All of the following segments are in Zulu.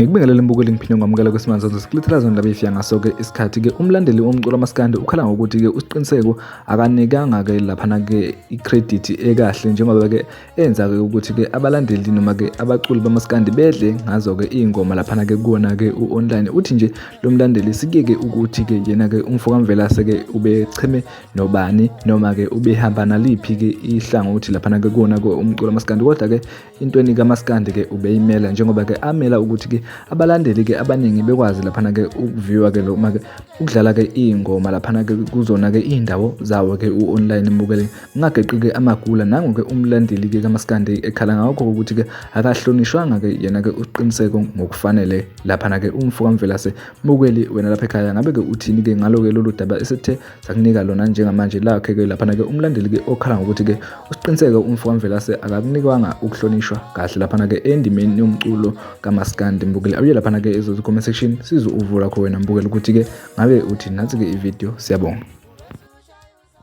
Ngikubingelele mbukeli ngiphinde ngamukela kwesimanje sikulethela zona ndaba efika ngaso-ke isikhathi-ke umlandeli womculo wamaskandi ukhala ngokuthi-ke uSiqiniseko akanikanga-ke laphana-ke i-credit ekahle njengoba-ke enza-ke ukuthi-ke abalandeli noma-ke abaculi bamaskandi bedle ngazo-ke iy'ngoma laphana-ke kuwona-ke u-online. Uthi nje lo mlandeli sikike ukuthi-ke yena-ke umfo kaMvelase-ke ubecheme nobani noma-ke ubehamba naliphi-ke ihlangothi laphana-ke kuwona-ke umculo wamaskandi kodwa-ke intweni kamaskandi-ke ubeyimela njengoba-ke amela ukuthi-ke abalandeli-ke abaningi bekwazi laphana-ke ukuviwa-ke noma-ke ukudlala-ke iy'ngoma laphana-ke kuzona-ke iy'ndawo zawo-ke u-online mbukele ngingageqi-ke amagula nangu-ke umlandeli-ke kamaskandi ekhala ngakho ukuthi-ke akahlonishwanga-ke yena-ke uqiniseko ngokufanele laphana-ke umfo kamvelase mbukeli wena lapha ekhaya ngabe-ke uthini-ke ngalo-ke lolu daba esithe sakunika lona njengamanje lakhe-ke laphana-ke umlandeli-ke okhala ngokuthi-ke usiqiniseke umfo kaMvelase akakunikwanga ukuhlonishwa kahle laphana-ke endimeni yomculo kamaskandi mbukeli awuye laphana-ke ezozi comment section sizwe uvo lwakho wena mbukeli ukuthi-ke ngabe uthi nathi-ke ividiyo siyabonga.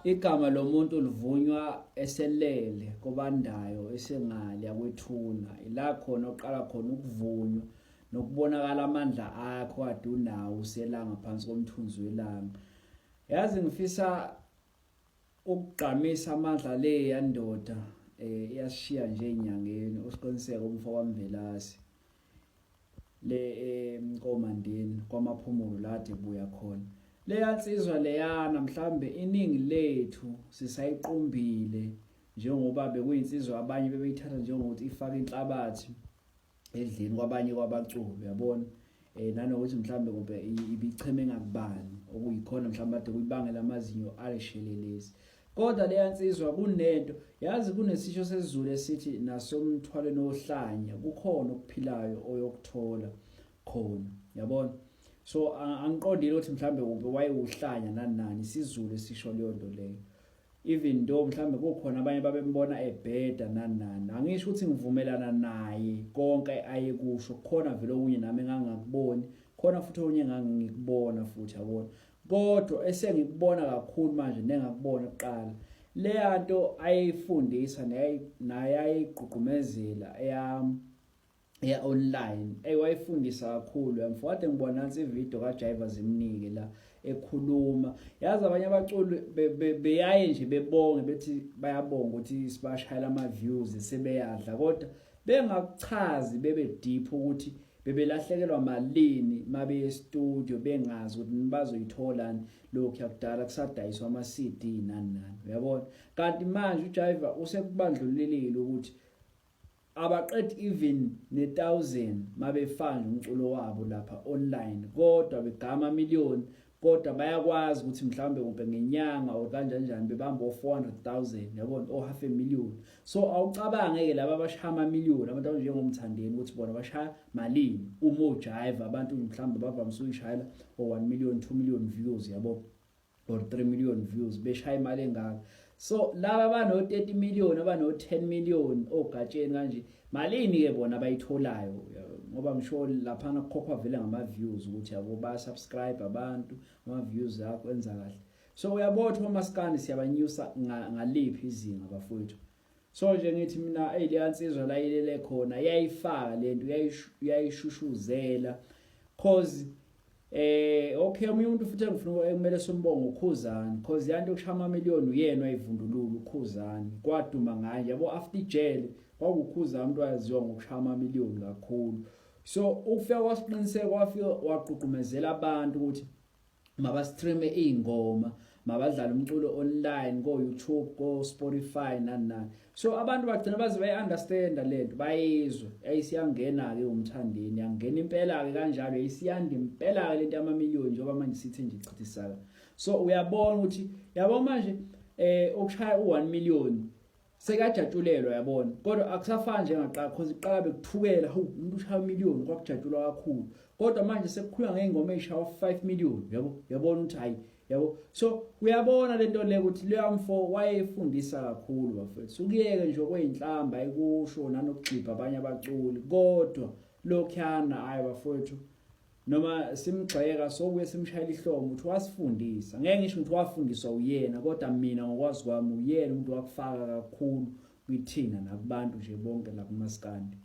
Igama lomuntu livunywa eselele kobandayo esengale kwethuna ila khona oqala khona ukuvunywa nokubonakala amandla akho kade unawo uselanga phansi komthunzi welanga. Yazi ngifisa ukugqamisa amandla le yandoda eh iyashiya nje enyangeni usiqiniseko umfo kaMvelase le emkomandeni kwamaphumulo la ade buya khona leya nsizwa leyana mhlambe iningi lethu sisayiqumbile njengoba bekuyinsizwa abanye bebeyithatha njengokuthi ifaka inhlabathi edleni kwabanye kwabaculi uyabona eh nanokuthi mhlambe kumbe ibicheme ngakubani okuyikhona mhlambe ade kuyibangela amazinyo alishelelezi kodwa leya nsizwa kunento yazi kunesisho sesiZulu esithi nasomthwalweni wohlanya kukhona okuphilayo oyokuthola khona yabona so angiqondile ukuthi mhlambe kumbe wayewuhlanya nani nani isiZulu esisho leyo nto leyo Even though mhlambe kukhona abanye babembona ebheda nani nani. Angisho ukuthi ngivumelana naye konke ayekusho kukhona vele okunye nami engangakuboni, khona futhi okunye engangikubona futhi yabona. Kodwa esengikubona kakhulu manje nengakubona kuqala leya nto ayeyifundisa naye ayeyigqugqumezela eyami ya online ey wayifundisa kakhulu yamfo kade ngibona nansi ivideo ka Jaiva zimnike la ekhuluma yazi abanye abaculi beyaye nje bebonge bethi bayabonga ukuthi sibashayela ama views sebeyadla kodwa bengakuchazi bebe deep ukuthi bebelahlekelwa malini mabe e studio bengazi ukuthi bazoyitholani lokhu yakudala kusadayiswa ama CD nani nani uyabona kanti manje uJaiva usekubandlulelile ukuthi Abaqedi even ne thousand mabefaka nje umculo wabo lapha online kodwa begama million kodwa bayakwazi ukuthi mhlawumbe kumbe ngenyanga or kanjani njani bebamba o 400,000 yabona o half a million so awucabange ke laba abashaya ama million abantu abanjengomthandeni ukuthi bona bashaya malini uma ujive abantu mhlawumbe bavamise uyishayela o 1 million 2 million views yabo or 3 million views beshaya imali engaka so laba bano 30 million abano 10 million ogatsheni kanje malini ke bona abayitholayo ngoba ngisho laphana kukhokhwa vele ngama views ukuthi yabo ba subscribe abantu ama views akho enza kahle so uyabotha omaskandi siyabanyusa ngaliphi izinga bafowethu so nje ngithi mina eyi leya nsizwa la ilele khona yayifaka lento yayishushuzela cause eh okay omunye umuntu futhi engifuna ekumele simbonge ukhuzani cause yanto yokushaya ama million uyena wayivundulula ukhuzani kwaduma ngaye yabo after ijele kwakukhuzani umuntu wayaziwa ngokushaya ama million kakhulu so ukufika kwasiqiniseko wafika wagqugqumezela abantu ukuthi mabastreame iy'ngoma mabadlale umculo online ko-youtube ko-spotify nani nani so abantu bagcina baze bayi-understanda le nto bayizwe yayisiyangena-ke umthandeni yangena impela-ke kanjalo yayisiyanda impela-ke le nto yamamiliyoni njengoba manje sithe nje chithisaka so uyabona ukuthi yabo manje um ukushaya u-one million sekajatshulelwa yabona kodwa akusafani njengaqala cause iqala bekuthukela hawu umuntu ushaya million kwakujatshulwa kakhulu kodwa manje sekukhulunywa ngey'ngoma ey'shawa 5 million yabo yabona ukuthi hayi yabo so uyabona lento le ukuthi leya mfo wayefundisa kakhulu bafethu sukuyeke nje okweyinhlamba ekusho nanokugxibha abanye abaculi kodwa lokhuyana hayi bafowethu. Noma simgxeka sobuye simshayela ihlombe ukuthi wasifundisa. Ngeke ngisho ukuthi wafundiswa uyena kodwa mina ngokwazi kwami uyena umuntu wakufaka kakhulu kwithina nakubantu nje bonke la kumaskandi.